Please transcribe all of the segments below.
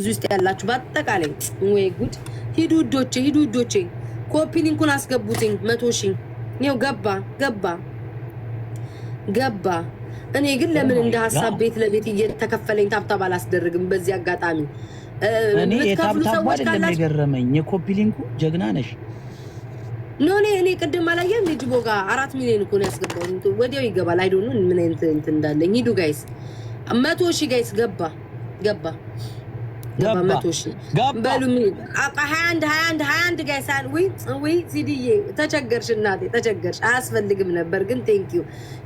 እዚህ ውስጥ ያላችሁ በአጠቃላይ ወይ ጉድ! ሂዱ ውዶቼ፣ ሂዱ ውዶቼ፣ copy link ኡን አስገቡትኝ። 100,000 ይኸው ገባ ገባ ገባ። እኔ ግን ለምን እንደ ሀሳብ ቤት ለቤት እየተከፈለኝ tap tap አላስደርግም? በዚህ አጋጣሚ እኔ የምትከፍሉ የ tap tap ኡ ሰዎች አይደለም ካላችሁ የገረመኝ፣ የ copy link ኡ። ጀግና ነሽ። No፣ እኔ ቅድም አላየህም? ጅቦ ጋር 4 ሚሊዮን እኮ ነው ያስገባው። ወዲያው ይገባል። I don't know ምን አይነት እንትን እንዳለኝ። ሂዱ guys፣ 100,000 guys፣ ገባ ገባ ገባ። ገባ። 100,000 ገባ። በሉ 21 21 21 guys። ውይ ውይ፣ ሲዲዬ ተቸገርሽ፣ እናቴ ተቸገርሽ። አያስፈልግም ነበር ግን thank you።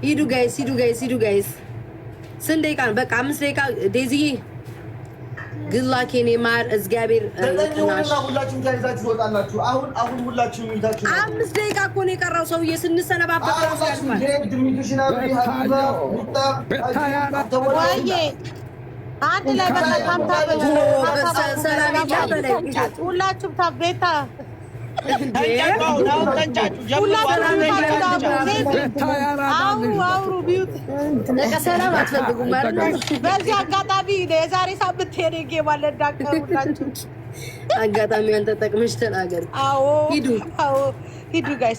ሂዱ guys፣ ሂዱ guys፣ ሂዱ guys። ስንት ደቂቃ ነው? በቃ 5 ደቂቃ። ዴዚዬ good luck የኔ ማር፣ እግዚአብሔር ይቅናሽ። ተጠኝውና ሁላችሁም ተያይዛችሁ ትወጣላችሁ። አሁን አሁን ሁላችሁም ሚታችሁ 5 ደቂቃ እኮ ነው የቀረው። ሰውዬ ስንሰነባበት ራሱ ያልፋል። ወይዬ አንድ ላይ በቃ tap tap። ሰላም በላይ። ሁላችሁም tap ቤታ። ተንጫጩ፣ አሁን አሁን ተንጫጩ ጀምሩ። ሁላችሁም 4 ደቂቃ ብቻ። አውሩ አውሩ ቢዩት። በቃ ሰላም አትፈልጉም ማለት ነው። በዚህ አጋጣሚ የዛሬ ሳምንት የኔ game አለ እንዳቀሩላችሁ። አጋጣሚዋን ተጠቅመሽ ተናገር። አዎ። ሂዱ። አዎ ሂዱ guys፣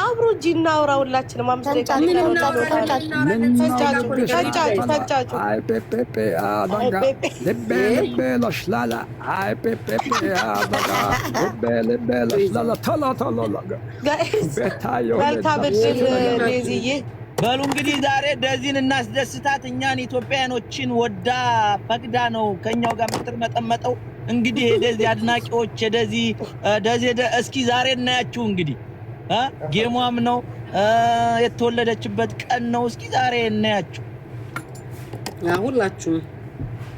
አብሮ እንጂ እናውራ ሁላችንም። 5 ደቂቃ። ምን ተንጫጩ። እናወራለን? ተንጫጩ ተንጫጩ። አይ ፔፔ አዳጋ ልቤ ልቤ ለሽላላ አይ ፔፔ አዳጋ ልቤ ልቤ ለሽላላ ቶሎ ቶሎ ላጋ guys ቤታዮ። መልካም እድል ዴዚዬ። በሉ እንግዲህ ዛሬ ደዚን እናስደስታት። እኛን ኢትዮጵያኖችን ወዳ ፈቅዳ ነው ከኛው ጋር የምትርመጠመጠው። እንግዲህ የደዚ አድናቂዎች የደዚ ደዚ እስኪ ዛሬ እናያችሁ። እንግዲህ game ኧም ነው የተወለደችበት ቀን ነው። እስኪ ዛሬ እናያችሁ። ሁላችሁም።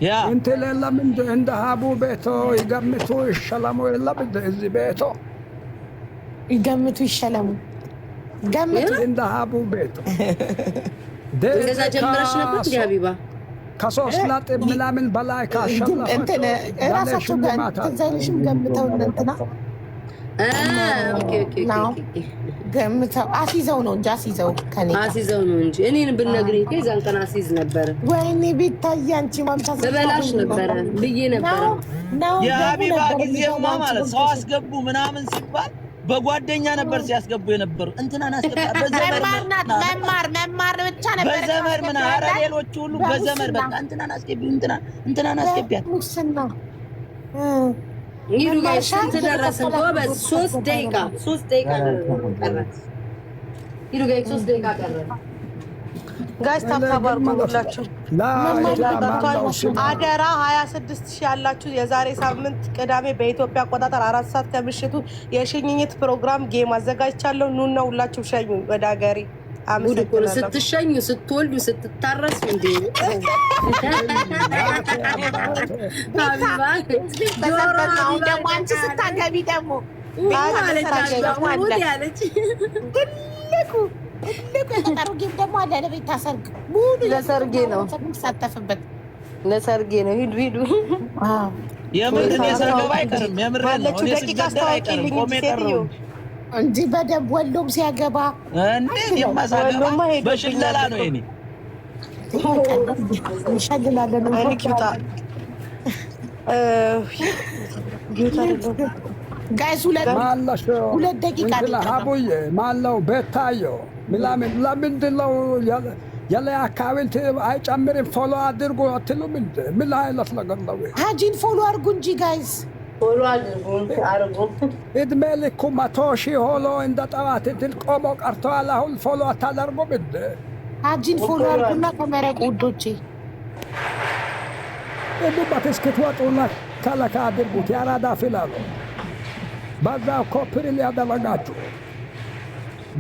ያ። እንትን የለም እንደ ሀቡ ቤቶ ይገምቱ ይሸለሙ የለም እንደ እዚህ ቤቶ። ይገምቱ ይሸለሙ። ገምቱ። እንደ ሀቡ ቤቶ። እንደዛ ጀምረሽ ነበር እንዲ ሀቢባ? ከ3 ነጥብ ምናምን በላይ ካሸነፈ እንትን እራሳቸው ሽልማት አለ። ትዝ አይልሽም? ገምተው እነ እንትና okay። ነው። okay። ገምተው አስይዘው ነው እንጂ አስይዘው ከኔ ጋር። አስይዘው ነው እንጂ እኔን ብትነግሪኝ እኮ የዛን ቀን አስይዝ ነበረ። ወይኔ ቤታዬ አንቺ ማምሳ በበላሽ ነበረ ብዬ ነበረ። ነው። የሀቢባ ጊዜማ ማለት ሰው አስገቡ ምናምን ሲባል በጓደኛ ነበር ሲያስገቡ የነበሩ። እንትናን አስገባ በዘመድ መማር ናት መማር መማር ብቻ ነበር። በዘመድ ምናምን። ኧረ ሌሎቹ ሁሉ በዘመድ በቃ እንትናን አስገቢው እንትናን አስገቢያት። ሙስና። ሂዱ guys፣ ስንት ደረስን? ጎበዝ፣ 3 ደቂቃ፣ 3 ደቂቃ ቀረ። ሂዱ guys፣ 3 ደቂቃ ቀረ። Guys tap tap አድርጉ ሁላችሁ። አደራ 26,000 ያላችሁ የዛሬ ሳምንት ቅዳሜ በኢትዮጵያ አቆጣጠር 4 ሰዓት ከምሽቱ የሽኝኝት ፕሮግራም game አዘጋጅቻለሁ። ኑና ሁላችሁ ሸኙ ወደ ሀገሬ። ጉድ እኮ ነው። አመሰግናለሁ። ስትሸኙ፣ ስትወልዱ፣ ስትታረሱ እንዴ ሀቢባ ጆሮ አሁን ደግሞ አንቺ ስታገቢ ደግሞ አለች ያለች። ትልቁ ትልቁ የቀጠሮ game ደግሞ አለ ለቤታ ሰርግ ሙሉ ለሰርጌ ነው። የሚሳተፍበት። ለሰርጌ ነው። ሂዱ ሂዱ። የምር እኔ ሳገባ አይቀርም። የምር ነው። ባለችው እኔ ደቂቃ ስገደር አይቀርም። አስታዋቂልኝ ቆሜ እንጂ ቀረሁ። ሴትዮ። እንጂ በደንብ ወሎም ሲያገባ እንዴ እኔማ ሳገባ ወሎማ ሄዶብኛል። በሽለላ ነው የኔ። እንሸልላለን። እኔ ኪውጣ ጊዩታ አይደለም። Guys ማለሽ 2 ደቂቃ እንትን ሀቡዬ ማለው ቤታዮ ምናምን ለምንድን ነው ያለ account አይጨምርም? Follow አድርጉ አትሉም እንደ ምን አይነት ነገር ነው? ሀጂን follow አድርጉ እንጂ guys። Follow አድርጉ አድርጉ። እድሜ ልኩ 100,000 ሆኖ እንደ ጠዋት እንትን ቆሞ ቀርተዋል። አሁን follow አታደርጉም እንደ? ሀጂን follow አድርጉና ተመረቁ ውዶቼ። ሂዱበት እስክትወጡና ከለካ አድርጉት። የአራዳ ፊላሉ በዛው ኮፕሪ ሊያደረጋችሁ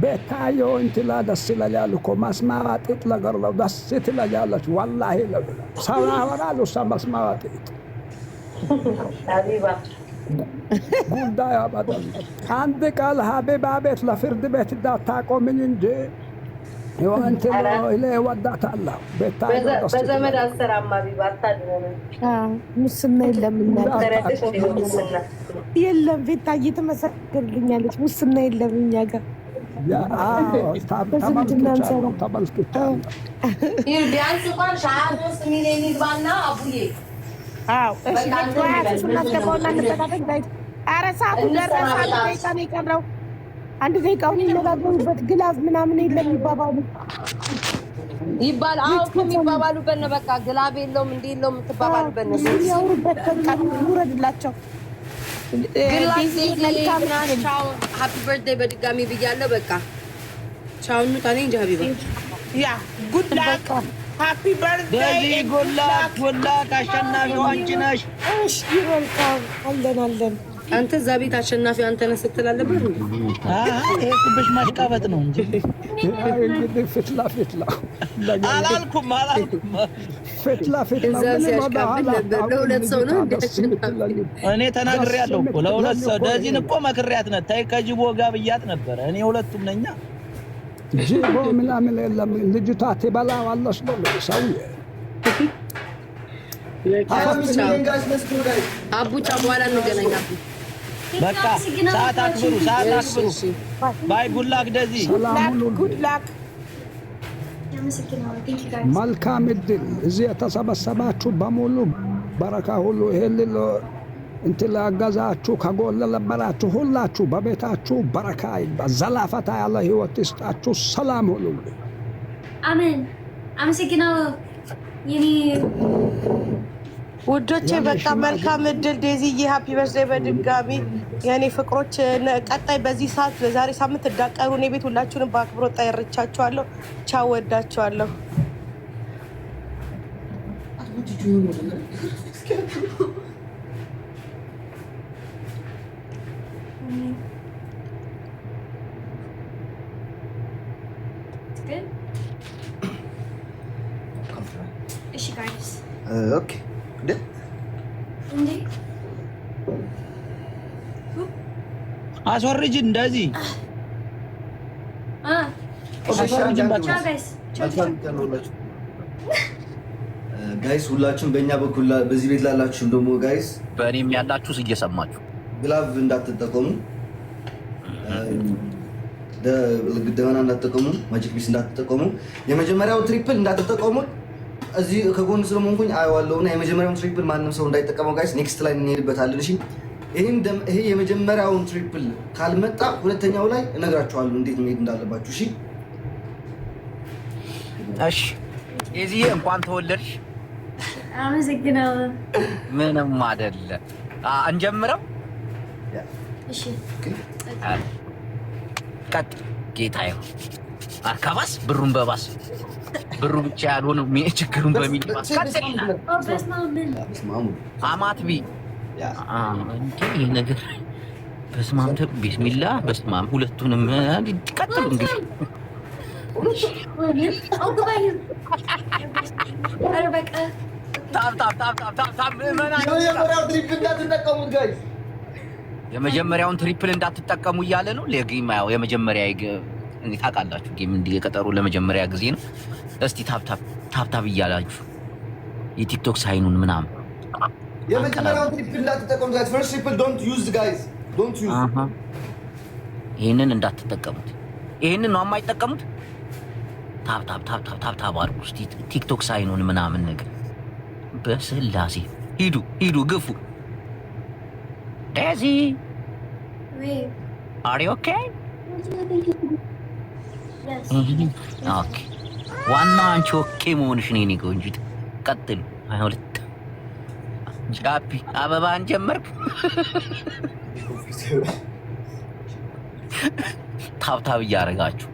ቤታዮ እንትላ ደስ ይለኛል እኮ መስማዋ ጥጥ ነገር ነው። ደስ ትለኛለች። ወላሂ ሰው ያወራል፣ እሷ መስማዋ ጥጥ ሀቢባ ጉዳዩ አበደል። አንድ ቃል ሀቢባ ቤት ለፍርድ ቤት እንዳታቆምኝ እንጂ እንትን እኔ እወዳታለሁ። ቤታዮ ደስ በዘመድ ትለኛለች። አልሰራም ሀቢባ አታድነንም። ሙስና የለም እኛ ጋር። ተረድሽ ሙስና። የለም ቤታዬ ትመሰክርልኛለች። ሙስና የለም እኛ ጋር። ተመልክቻለሁ፣ ተመልክቻለሁ። ቢያንስ እንኳን 23 ሚሊዮን ይግባና አቡዬ። አዎ እሺ። 23 እናስገባውና እንበታተን guys። ኧረ ሰዓቱ ደረሰ። አንድ ደቂቃ ነው የቀረው። አንድ ደቂቃውን ይነጋገሩበት። Glove ምናምን የለም ይባባሉ። ይባል አዎ እኮ የሚባባሉበት ነው። በቃ glove የለውም እንዲህ የለውም የምትባባሉበት ነው። ያውሩበት። በቃ ውረድላቸው። መልካም ቻው። Happy birthday በድጋሚ ብያለሁ። በቃ ቻው። እንውጣ። እኔ እንጃ ሀቢባ። Yeah, good luck, happy birthday. ደዚ good luck, good luck። አሸናፊው አንቺ ነሽ። እሺ መልካም። አለን አለን። አንተ እዛ ቤት አሸናፊ አንተ ነህ ስትል አልነበር እንዴ? ይሄ ኩብሽ ማሽቃበጥ ነው እንጂ። እንግዲህ ፊት ለፊት ነው። አላልኩም አላልኩም። ፊት ለፊት ነው። እዛ ሲያሽቃብጥ ነበር። ለሁለት ሰው ነው እንዴ አሸናፊ? እኔ ተናግሬያለሁ እኮ ለሁለት ሰው። ደዚን እኮ መክሬያት ነው። ተይ ከጅቦ ጋር ብያት ነበረ። እኔ ሁለቱም ነኛ። ጅቦ ምናምን የለም። ልጅቷ ትበላዋለች ነው ሰውዬ። 25 ሚሊዮን guys, let's go guys. አቡ ቻው፣ በኋላ እንገናኝ። አቡ። በቃ ሰዓት አክብሩ፣ ሰዓት አክብሩ። Bye, good luck ደዚ። ሰላም ሁኑ። Good luck. መልካም እድል። እዚህ የተሰበሰባችሁ በሙሉ በረካ ሁሉ ይሄን እንትን ላገዛችሁ ከጎን ለነበራችሁ ሁላችሁ በቤታችሁ በረካ ይግባ። ዘላፈታ ያለ ህይወት ይስጣችሁ። ሰላም ሁኑልኝ። አሜን። አመሰግናለሁ የኔ ውዶቼ በቃ መልካም እድል ዴዚዬ፣ happy birthday በድጋሚ የእኔ ፍቅሮች። ቀጣይ በዚህ ሰዓት በዛሬ ሳምንት እንዳቀሩ እኔ ቤት ሁላችሁንም በአክብሮት ጠርቻችኋለሁ። ቻው፣ ወዳችኋለሁ። Good? እሺ guys. Okay እንዴ? እንዴ? አስወርጅ እንደዚህ። አ ቻው guys፣ ቻው ቻው። Guys ሁላችሁም በእኛ በኩል በዚህ ቤት ላላችሁም ደግሞ guys በእኔም ያላችሁ እየሰማችሁ Glove እንዳትጠቀሙ፣ ደመና እንዳትጠቀሙ፣ magic mist እንዳትጠቀሙ፣ የመጀመሪያው triple እንዳትጠቀሙ። እዚህ ከጎን ስለሆንኩኝ አየዋለሁ እና የመጀመሪያውን triple ማንም ሰው እንዳይጠቀመው guys። Next ላይ እንሄድበታለን። እሺ ይሄ የመጀመሪያውን triple ካልመጣ ሁለተኛው ላይ እነግራችኋለሁ እንዴት መሄድ እንዳለባችሁ። እሺ። እሺ የዚህ እንኳን ተወለድሽ። አመሰግናለሁ። ምንም አይደለ። እንጀምረው። እሺ። ቀጥ ጌታ ይሁን። አካባስ ብሩን በባስ ብሩ ብቻ ያልሆነ ችግሩን በሚኒባስ ቀጥል ይላል። ኦ በስመ አብ ምን አማት ቢ እንዴ ይህ ነገር በስመ አብ ቢስሚላ በስመ አብ ሁለቱንም ቀጥሉ እንግዲህ። ኦ ግባኝ። ኧረ በቃ። Tap tap tap tap tap tap ምዕመናን። የመጀመሪያው triple እንዳትጠቀሙት guys። የመጀመሪያውን triple እንዳትጠቀሙ እያለ ነው። ለ game ያው የመጀመሪያ እንዴ ታውቃላችሁ፣ game እንዲህ የቀጠሩ ለመጀመሪያ ጊዜ ነው። እስቲ tap tap tap tap እያላችሁ የቲክቶክ sign ኡን ምናምን የመጀመሪያውን triple እንዳትጠቀሙት guys። First triple don't use guys, don't use. ይሄንን እንዳትጠቀሙት። ይሄንን ነው የማይጠቀሙት። Tap tap tap tap tap tap አድርጉ እስቲ ቲክቶክ sign ኡን ምናምን ነገር። በስላሴ ሂዱ ሂዱ ግፉ። ዴዚ። ወይ። Are you okay? Yes. Okay፣ ዋናው አንቺ okay መሆንሽ ነው የኔ ቆንጆ። ቀጥሉ። 22 ጃፒ አበባን ጀመርክ። Tap tap እያደረጋችሁ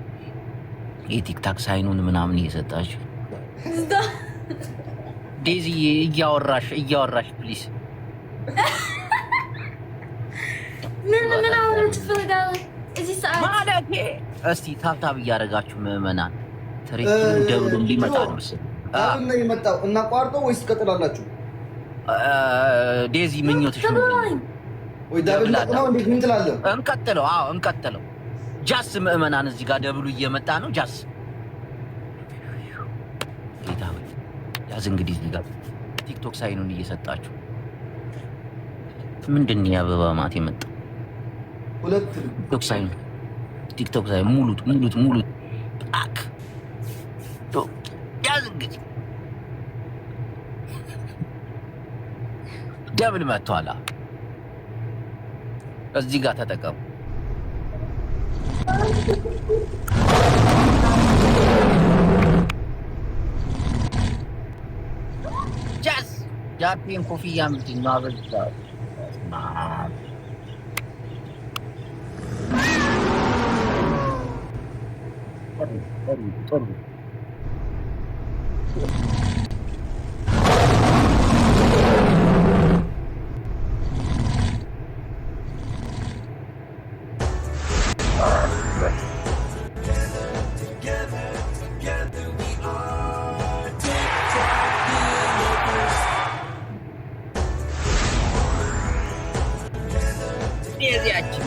የቲክታክ sign ኡን ምናምን እየሰጣችሁ ዴዚ እያወራሽ እያወራሽ please። ምን ምን አውራት ትፈልጋለህ እዚህ ሰዓት? ማለቴ እስቲ tap tap እያደረጋችሁ ምዕመናን triple double ኡም ሊመጣ ነው መሰለኝ። አሁን ነው የመጣው እና ቋርጦ ወይስ ትቀጥላላችሁ? ዴዚ ምኞትሽ ምንድን ነው? ወይ double ነው እንዴት? ምን ትላለህ? እንቀጥለው። አዎ እንቀጥለው። Just ምዕመናን እዚህ ጋር double ኡ እየመጣ ነው። Just ጌታ ሆይ ያዝ። እንግዲህ እዚህ ጋር ቲክቶክ sign ኡን እየሰጣችሁ ምንድን ነው የአበባ ማት የመጣው? ሁለት። ቲክቶክ sign ኡ ቲክቶክ sign ሙሉት ሙሉት ሙሉት። አክ ያዝ እንግዲህ። Double መጥቷላ። እዚህ ጋር ተጠቀሙ። ጃዝ ጃፒን ኮፍያ ምንድን ነው አበዛው? ጥሩ። የዚያችን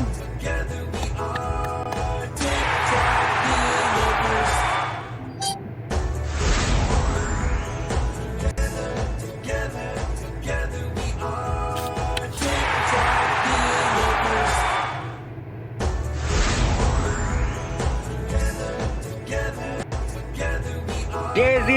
ዴዚ።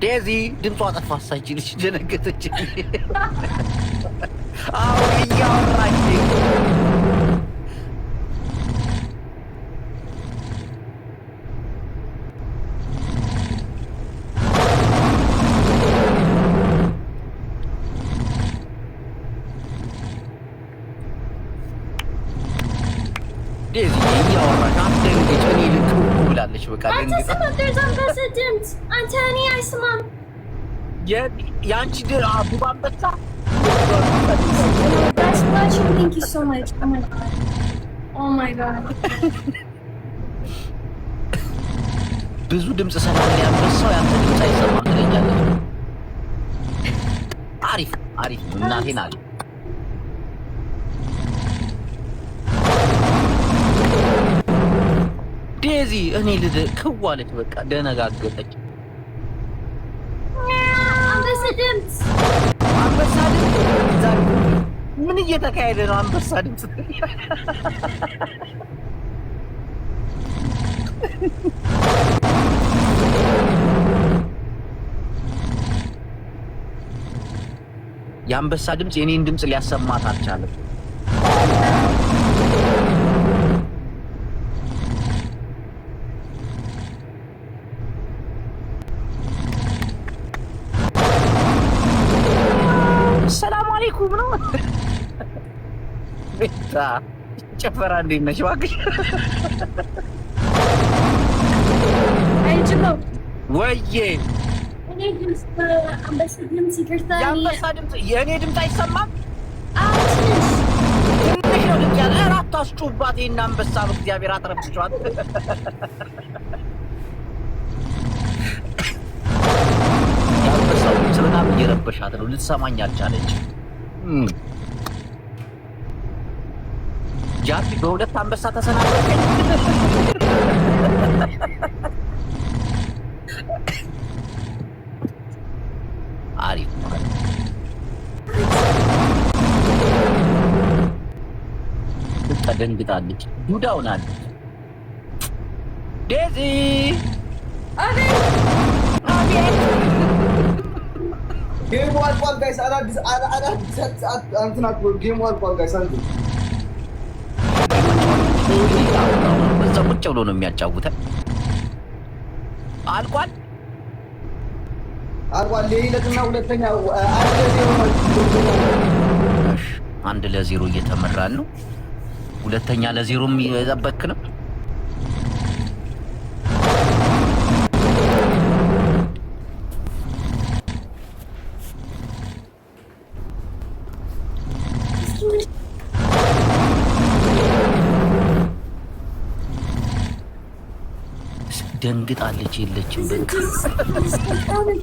ዴዚ ድምጿ ጠፋ። ሳይች ልጅ ደነገጠች። አሁን እያወራች ዴዚ እያወራች አትደንግጭ፣ እኔ ልክ ብላለች። በቃ አንተ ደንግጣ ስማ፣ there's አንበሳ ድምፅ። አንተ እኔ አይሰማም። የአንቺ ቡባ አንበሳ። Guys, thank you so much. Oh my God. Oh my God. ብዙ ድምፅ ስላለ ያንበሳው ያንተ ድምፅ አይሰማም ትለኛለች። አሪፍ አሪፍ ነው። እናቴን አሪፍ። ዴዚ እኔ ልድ ክዋለች። በቃ ደነጋገጠች። አንበሳ ድምፅ። አንበሳ ድምፅ እዛ ምን እየተካሄደ ነው? አንበሳ ድምፅ። የአንበሳ ድምፅ የኔን ድምፅ ሊያሰማት አልቻለም። ሰላም አለይኩም ነው። ቤታ ጭፈራ እንዴት ነሽ? እባክሽ። አይጭበው። ወዬ። እኔ ድምፅ አንበሳ ድምፅ ይቅርታ። የአንበሳ ድምፅ የእኔ ድምፅ አይሰማም። አዎ፣ ትንሽ። ትንሽ ነው ድምፅ ያለ። ኧረ አታስጩባት ይሄን አንበሳ፣ በእግዚአብሔር አትረብሿት። የአንበሳው ድምፅ በጣም እየረበሻት ነው። ልትሰማኝ አልቻለች። ጃፒ በሁለት አንበሳ ተሰናበተኝ። አሪፍ ነው። በቃ ደንግጣለች። ዱዳ ሆናለች። ዴዚ። አቤት። አቤት። Game ኡ አልቋል guys። አዳዲስ አዳዲስ እንትን አትበሉ። Game ኡ አልቋል guys። አንዱ እዛ ቁጭ ብሎ ነው የሚያጫውተን። አልቋል። አልቋል። ሌለትና ሁለተኛ 1-0 ነው። እሺ፣ 1-0 እየተመራን ነው። ሁለተኛ ለዜሮም እየጠበክ ነው። እስኪ ደንግጣለች። የለችም በቃ። ምን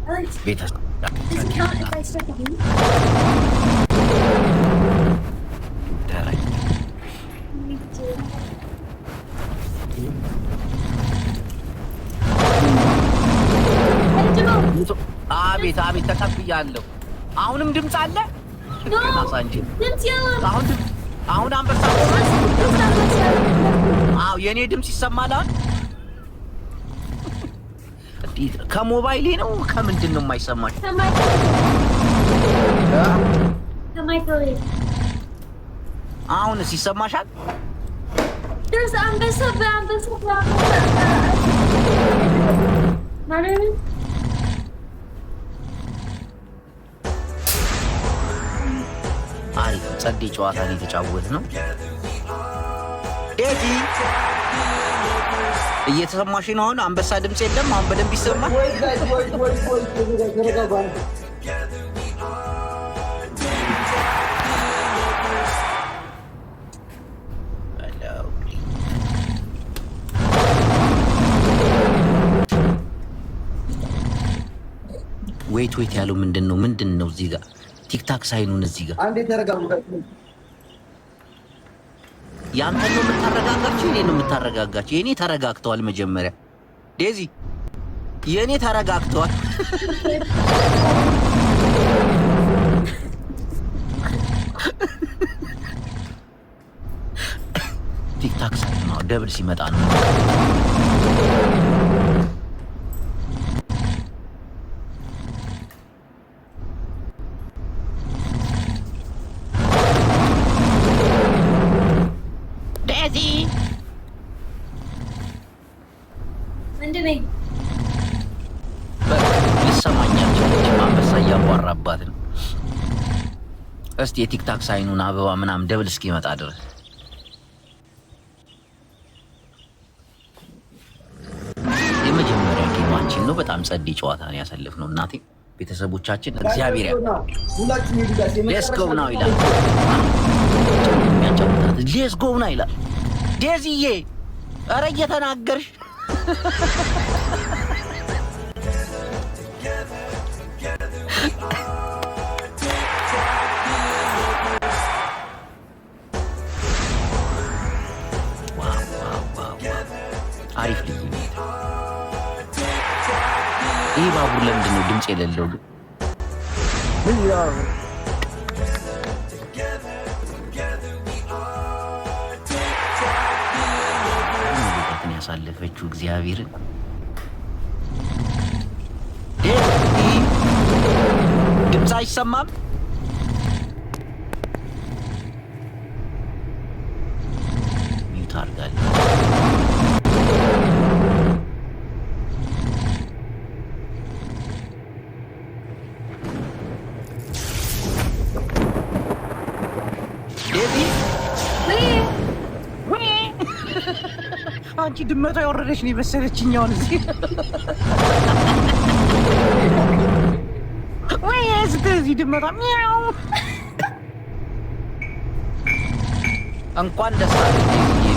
Alex, ቤተሰብ does it count if I start the game? ደረጀ። Me too. I አቤት አቤት፣ ተቀብያለሁ። አሁንም ድምፅ አለ። No! ሳንቺ ድምፅ የለም። አሁን ድምፅ፣ አሁን አንበሳ። አዎ፣ የእኔ ድምፅ ይሰማል። አሁን እንዴት ከሞባይሌ ነው ከምንድን ነው የማይሰማሽ? ከማይክሮዌቭ። አሁንስ ይሰማሻል? There's አንበሳ በአንበሳ በአንበሳ ማርያምን። አሪፍ ጸዴ ጨዋታ ነው የተጫወት ነው። ዴዚ፣ እየተሰማሽ ነው? አሁን አንበሳ ድምፅ የለም። አሁን በደንብ ይሰማል። Wait guys, wait, wait, wait፣ ተረጋጉ። አንዴ። በለው። Wait, wait ያለው ምንድን ነው? ምንድን ነው እዚህ ጋር TikTok sign ኡን እዚህ ጋር አንዴ ተረጋጉ guys። ያንተን ነው የምታረጋጋቸው? የኔ ነው የምታረጋጋቸው? የኔ ተረጋግተዋል። መጀመሪያ ዴዚ፣ የኔ ተረጋግተዋል። TikTok sign ነው፣ double ሲመጣ ነው። ዴዚ። ወንድሜ። በቃ ልሰማኝ አልቻለችም። አንበሳ እያቧራባት ነው። እስቲ የ TikTok sign ኡን አበባ ምናምን double እስኪመጣ ድረስ የመጀመሪያ game ኣችን ነው። በጣም ጸዴ ጨዋታ ነው ያሳለፍነው። እናቴ ቤተሰቦቻችን እግዚአብሔር ያ ሁላችሁም ሂዱ guys። Let's go now ይላል። ጥሩ ነው የሚያጫውታት። Let's go now ይላል። ዴዚዬ፣ ኧረ እየተናገርሽ። Wow wow wow! አሪፍ ልዩነት። ይህ ባቡር ለምንድን ነው ድምፅ የሌለው ግን? ምን ያው ልደትን ያሳለፈችው እግዚአብሔርን። ዴዚ፣ ድምፅ አይሰማም? Mute አድርጋለች። ዴዚ። ወይ። አንቺ ድመቷ የወረደች ነው የመሰለችኝ። አሁን እዚህ ወይ ስትይ እዚህ ድመቷ ሚያው። እንኳን ደስ አለሽ ዴዚዬ።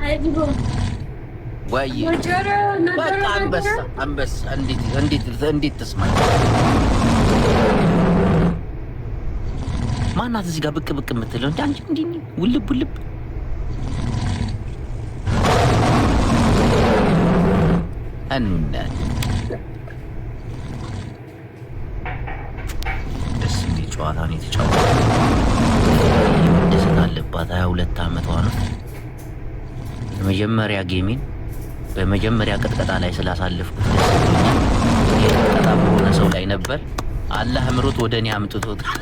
አይዞህ። ወይ። ጆሮ በቃ አንበሳ አንበሳ እንዴት እንዴት እንዴት ትስማኝ? ማናት እዚህ ጋር ብቅ ብቅ የምትለው? እንደ አንቺ እንዲህ ውልብ ውልብ እኑነት። ደስ የሚል ጨዋታ ነው የተጫወተው። መደሰት አለባት። 22 ዓመቷ ነው። የመጀመሪያ game ኤን በመጀመሪያ ቅጥቀጣ ላይ ስላሳለፍኩት ደስ ብሎኛል። የቅጥቀጣ በሆነ ሰው ላይ ነበር። አላህ ምሮት ወደ እኔ አምጥቶታል።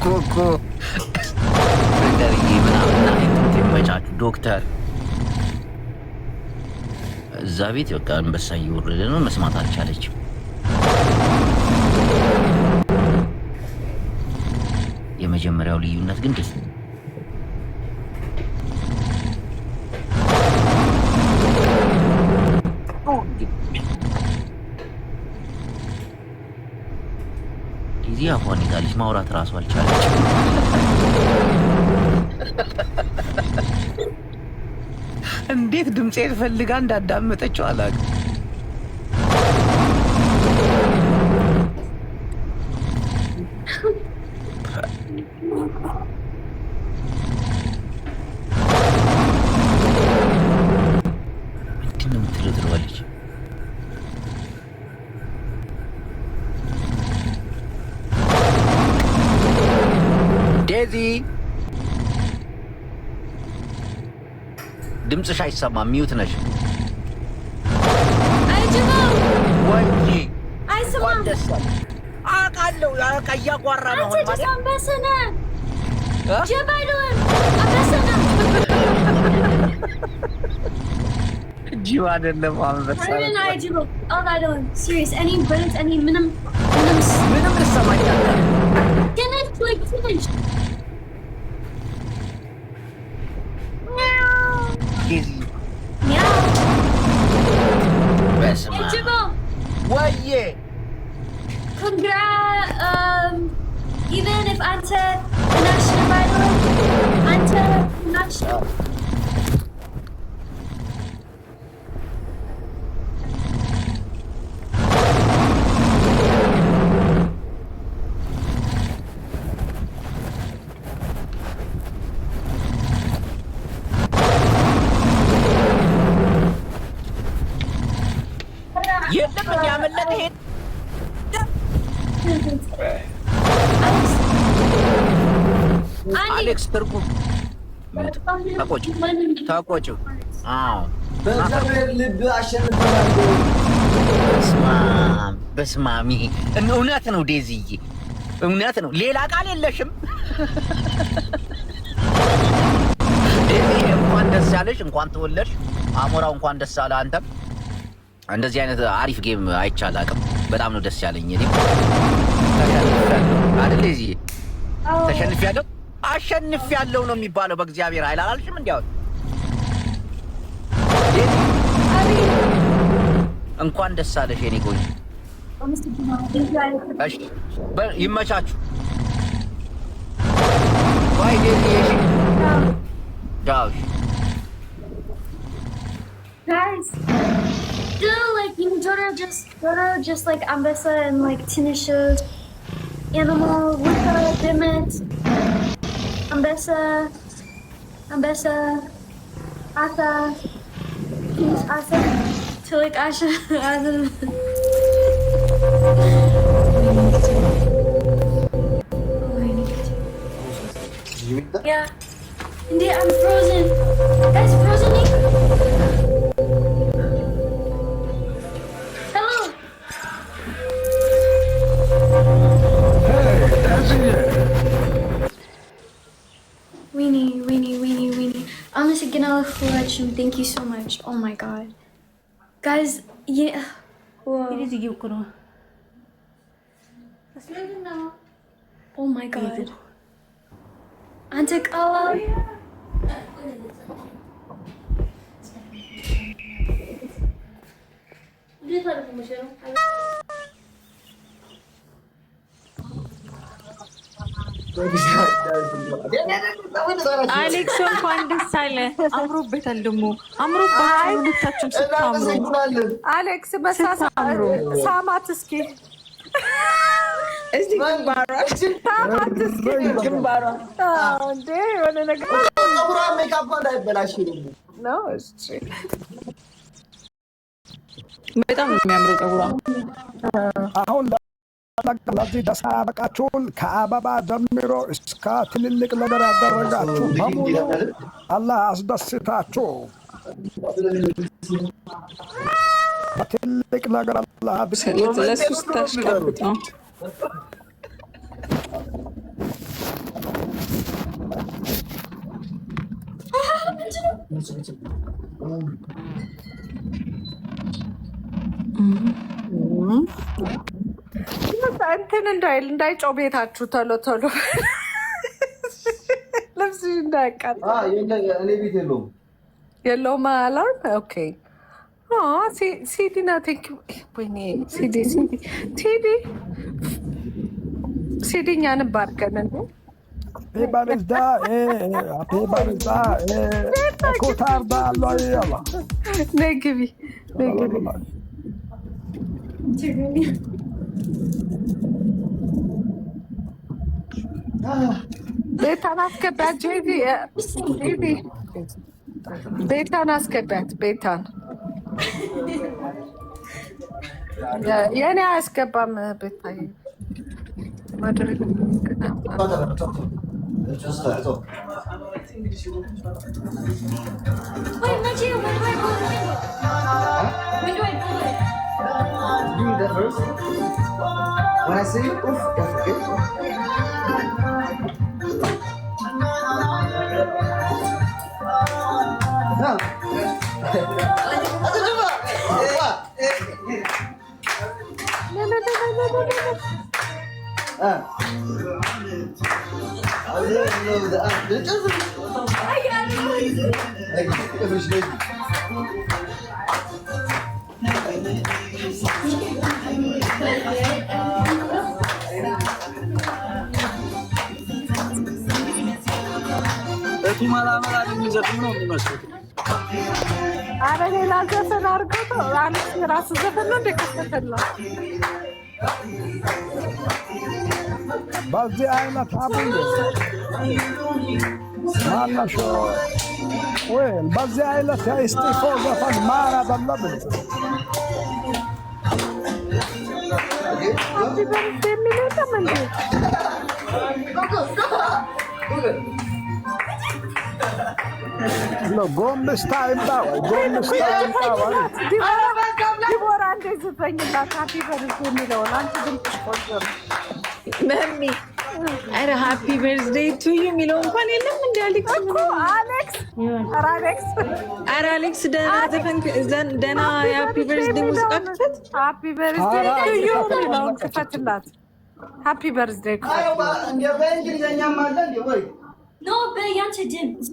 ኮኮ ፍቅርዬ ምናምን እናቴ ትሙት ይመቻችሁ። ዶክተር እዛ ቤት በቃ አንበሳ እየወረደ ነው፣ መስማት አልቻለችም። የመጀመሪያው ልዩነት ግን ደስ ጊዜ አፏን ይዛለች፣ ማውራት እራሱ አልቻለችም። እንዴት ድምፄን ፈልጋ እንዳዳመጠችው አላውቅም። ምንድን ነው የምትለው ትለዋለች። ዴዚ፣ ድምፅሽ አይሰማም፣ mute ነሽ። አይጅቦ። ወይ እንኳን አይሰማም። ደስ አለሽ። አውቃለሁ፣ በቃ እያጓራ ነው አንተ አሁን just ማለት አንበሳ ነህ። እ? ጅብ አይደለም፣ አንበሳ ነህ። ጅብ አይደለም፣ አንበሳ አይደለም፣ ነው። አይጅቦ ቀልድ አይደለም። Serious፣ እኔ በእውነት እኔ ምንም ምንም ምንም ልሰማኝ አልቻልኩም። ትንሽ like ትንሽ። ዴዚ። ሚያው። በስመ አብ። አይጅቦ። ወዬ። Congra even if አንተ እናሸንፍ አይደለም፣ አንተ እናሸንፍ። የለም፣ እንዲያመለጠ ሄደ። አሌክስ፣ አንዴ። አሌክስ ትርጉም ተቆጭ ተቆጭ። አዎ። በእግዚአብሔር ልብ አሸንፈናል። በስመ አብ፣ በስመ አብ። ይሄ እውነት ነው ዴዚዬ፣ እውነት ነው። ሌላ ቃል የለሽም ዴዚዬ። እንኳን ደስ ያለሽ፣ እንኳን ተወለድሽ። አሞራው እንኳን ደስ አለ። አንተም እንደዚህ አይነት አሪፍ game አይቻል አቅም በጣም ነው ደስ ያለኝ። እኔም ተሸንፊያለሁ አይደል ዴዚዬ? ተሸንፊያለሁ፣ አሸንፊያለሁ ነው የሚባለው። በእግዚአብሔር ኃይል አላልሽም? እንዲያው ዴዚ፣ እንኳን ደስ አለሽ የኔ ቆንጆ። እሺ፣ ይመቻችሁ። Bye ዴዚ። እሺ፣ ቻው። እሺ። Guys, still like you ጆሮ just ጆሮ just like አንበሳ and like ትንሽ animal ውሻ፣ ድመት፣ አንበሳ፣ አንበሳ፣ አሳ፣ ትንሽ አሳ፣ ትልቅ አሳ፣ አሳ። ወይኔ። Yeah. እንዴ, I'm frozen. Guys, frozen ነኝ? Hello. Hey, ዴዚዬ። ወይኔ፣ ወይኔ፣ ወይኔ፣ ወይኔ። አመሰግናለሁ ሁላችሁም። Thank you so much. Oh my God. Guys, yeah. Whoa. ዴዚዬ እኮ ነው። Oh my God. አንተ ቃላ። አሌክስ፣ እንኳን ደስ አለ። አምሮበታል ደግሞ፣ አምሮባችሁ ሁለታችሁም ስታምሩ። እናመሰግናለን። አሌክስ መሳሳ ስታምሩ። ሳማት እስኪ። እዚህ ግንባሯ። ሳማት እስኪ። ግንባሯ። አዎ፣ እንዴ የሆነ ነገር ፀጉሯ ሜካፕ እንዳይበላሽ ደግሞ። ነው። እሺ። በጣም ነው የሚያምረው ፀጉሯ። አሁን ለዚህ ደስታ ያበቃችሁን፣ ከአበባ ጀምሮ እስከ ትልልቅ ነገር ያደረጋችሁ በሙሉ አላህ አስደስታችሁ። በትልቅ ነገር አላህ ለሱ ስታሽቃብጥ ነው። እንትን እንዳይል፣ እንዳይጮህ ቤታችሁ ቶሎ ቶሎ ልብስሽ እንዳያቃጥል። እኔ ቤት የለውም። የለውም alarm። Okay፣ ሲዲ ና thank you። ወይኔ ሲዲ፣ ሲዲ፣ ሲዲ፣ ሲዲ፣ እኛንም ባርከን እንዴ። Happy birthday, happy birthday. ኩታርዳ ያላ። ነይ ግቢ፣ ነይ ግቢ። ቤታን አስገቢያት። ጄዚ፣ ዴዚ፣ ቤታን አስገቢያት። ቤታን የእኔ አያስገባም። ቤታዬ ማድረግ Wait, Machi, when do I blow the candle? When do I blow it? Give me that first. When I say oof, that's okay. No. What? Ah. I got it. እቱ መላመላ የሚዘፍኑ ነው የሚመስሉት። አረ ሌላ ዘፈን አድርገው አሌክስ የራሱ ዘፈን ነው እንደ ከፈተላት። በዚህ አይነት አቡዬ ማነሽ ወይ በዚህ አይነት የእስጢፎ ዘፈን ማር አይደለም እንዴ? Happy birthday የሚል የለም እንዴ? ጎንብስታ ይምጣ ወይ ጎንብስታ ይምጣ ወይ። ዲቦራ እንዴ ዝፈኝላት happy birthday የሚለውን፣ አንቺ ድምፅሽ ቆንጆ ነው። መሚ፣ ኧረ happy birthday to you የሚለው እንኳን የለም እንደ አሌክስ። እኮ አሌክስ፣ ኧረ አሌክስ። ኧረ አሌክስ፣ ደህና ዘፈን፣ ደህና የ happy birthday ሙዚቃ ክፈት። Happy birthday to you የሚለውን ክፈትላት። Happy birthday ክፈትላት። በእንግሊዝኛም አለ እንዴ ወይ? No, በያንተ ድምፅ።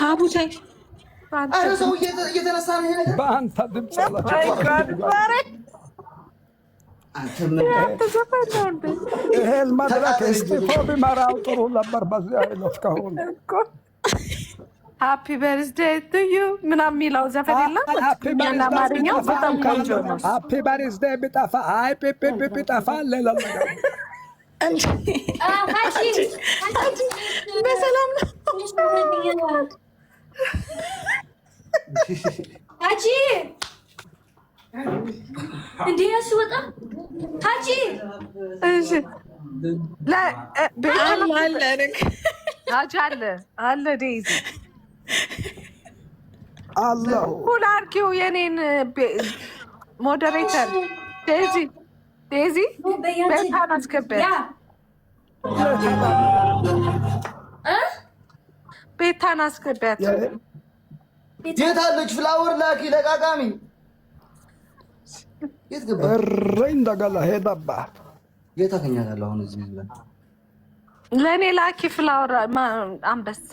ሀቡ ታይ። ኧረ ሰው እየተነሳ ነው ይሄ ነገር። በአንተ ድምፅ አንተ ምን ዘፈን ነው እንዴ? ይሄን መድረክ እስጢፎ ቢመራው ጥሩ ነበር። በዚህ አይነት ከሆነ እኮ happy birthday to you ምናምን የሚለው ዘፈን የለም። አማርኛው በጣም ቆንጆ ነው። Happy birthday ቢጠፋ አይ ፒፒ ቢጠፋ ሌላ ነገር። ሀጂ። በሰላም ነው? ሀጂ፣ እንዴ እሱ ወጣ፣ ሀጂ። እሺ አለ አለ። ሀጂ አለ አለ ዴይዚ። አለሁ። ሁል አድርጊው የኔን moderator ዴዚ፣ ዴዚ፣ ቤታን አስገቢያት። ቤታን አስገቢያት። የት አለች? Flower ላኪ ለቃቃሚ፣ የት ገባ? እሪ እንደገና ሄደባት። የት አገኛታለሁ አሁን እዚህ ብለን? ለእኔ ላኪ flower፣ አንበሳ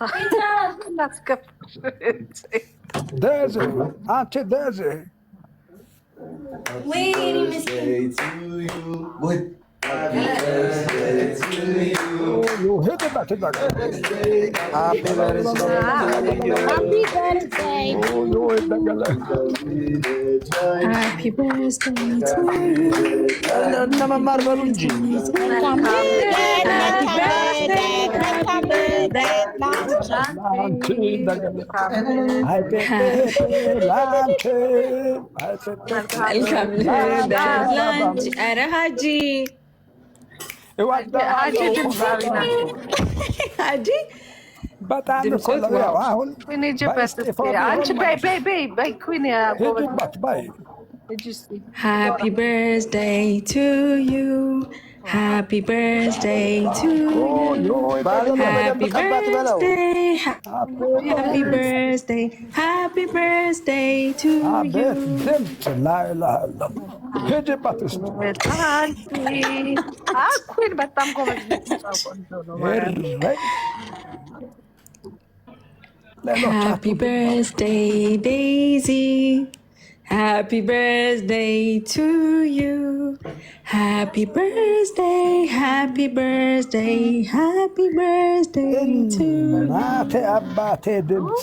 ላስገባ። ዴዚ፣ አንቺ ዴዚ። ወይኔ ምስኪን። ሂድበት እንደገና። Happy birthday. እንደገና። Happy birthday to you. እነ መማር በሉ እንጂ። መልካም ልደት፣ መልካም ልደት፣ መልካም ልደት ላንቺ። ላንቺ እንደገና አይ ፒፒ ላንቺ አይ ፒፒ። መልካም ልደት ላንቺ። ኧረ ሀጂ። ሀጂ ድምፃዊ ናት። ሀጂ። በጣም እኮ ድምፆት ነው ያው አሁን ኩን ሂጂበት እስኪ። አንቺ በይ በይ በይ በይ ኩን ጎበዝ። ሂድበት በይ። ሂጂ እስኪ። Happy birthday to you. Happy birthday to you. Happy birthday. Happy birthday. Happy birthday to you. አቤት ድምፅ! ላኢላሃ ኢለላህ፣ ሂጂበት እስኪ። ኩን በጣም ጎበዝ ነች። ቆንጆ ነው። እረይ Happy birthday, Daisy. Happy birthday to you. Happy birthday, happy birthday, happy birthday to you. እናቴ አባቴ ድምፅ።